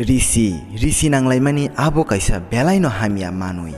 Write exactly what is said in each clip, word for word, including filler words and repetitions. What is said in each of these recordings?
Risi, risi nanglaimani abo kaisa belaino hamya manwi.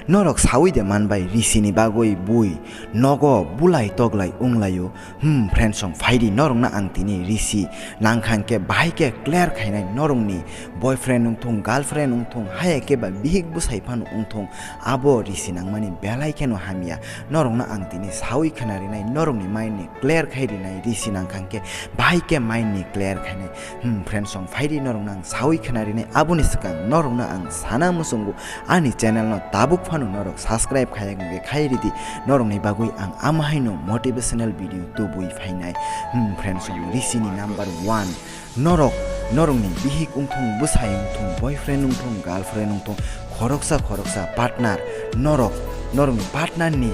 Norok sawi de manbai risini bagwi bui nogo bulai toglai wnglaio. Hmm, friends song phaidi norokno ang tini risi nangkha hwnkhe bahai khe clear khainai norokni boyfriend wngthung, girlfriend wngthung, haya khe ba bihik bwsai phano wngthung, abo risi nangmani belai kheno hamya. Norokno ang tini sawi khna rinai, norokni mind ni clear khai rinai, risi nangkha hwnkhe bahai khe mind ni clear khainai. Hmm, friends song phaidi norokno ang sawi khna rinai, aboni swkang norokno ang sana muchungo ani channel no tabuk phano norok subscribe khaiya hwnkhe khai ridi, norokni bagwi ang amahaino motivational video tubui phainai. Hmm, friends song risini number one. Norok, norokni bihik wngthung, bwsai wngthung, boyfriend wngthung, girlfriend wngthung, khoroksa khoroksa partner, norok, norokni partner ni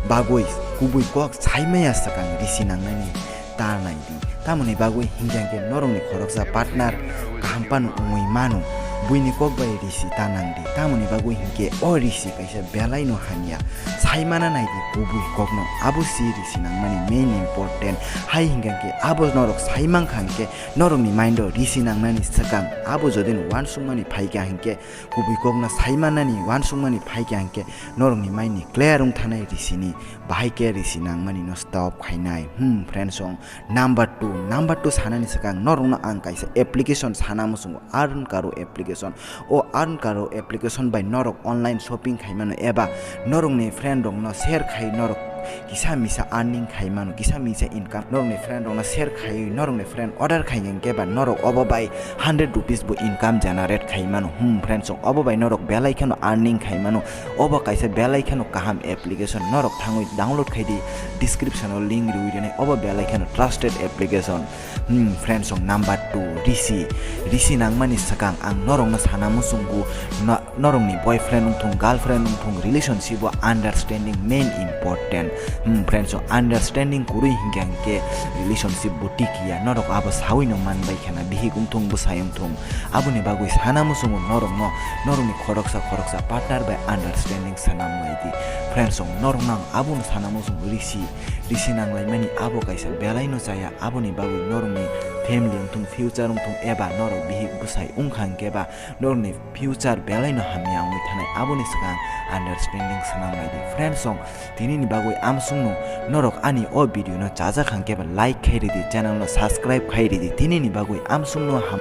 bagwi kubui kok saimaya swkang risi nangnani ta naidi. Tamoni bagwi hinkhe hinkhe norokni khoroksa partner kaham phano wngwi mano, buini kok bai risi ta nangdi. Tamoni bagwi hinkhe o risi kaisa belaino hamya. Saimana naidi kubui kokno, abo si risi nangmani main important. Hai hinkhe hinkhe abo norok saimang kha hinkhe norokni mind o risi nangnani swkang abo jodi no uansukmani phaikha hinkhe, kubui kokno saimanani uansukmani phaikha hinkhe norokni mind ni clear wng thanai risini, bahai khe risi nangmani no stop khainai. Hmm, friends song number two, number two sanani swkang norokno ang kaisa application sana muchungo, Earn Karo application. O Earn Karo application bai norok online shopping khaimano eba norokni friend rokno share khai norok kisa misa earning khaimano, kisa misa income, norokni friend rokno share khaiwi norokni friend order khainai khe ba norok obo bai hundred rupees bo income generate khaimano. Hmm, friends song, obo bai norok belai kheno earning khaimano. Obo kaisa belai kheno kaham application, norok thangwi download khaidi, description o link riwi rinai, obo belai kheno trusted application. Hmm, friends song number two, risi. Risi nangmani swkang ang norokno sana muchungo, no-, norokni boyfriend wngthung, girlfriend wngthung, relationship o understanding main important. Hmm, friends song, understanding kwrwi hinkhe hinkhe relationship bo tikya, norok abo sawi no manbai khana, bihik wngthung, bwsai wngthung. Aboni bagwi sana muchungo norokno, norokni khoroksa khoroksa partner bai understanding swnam laidi. Friends song, norokno ang abono sana muchungo risi. Risi nanglaimani abo kaisa belaino chaya, aboni bagwi norokni family wngthung, future wngthung eba norok bihik bwsai wngkha hinkhe ba norokni future belaino hamya wngwi thanai, aboni swkang understanding swnam laidi. Friends song, tinini bagwi amsungno norok ani o video no chajak hinkhe ba like khai ridi, channel no subscribe khai ridi, tinini bagwi amsungno ham-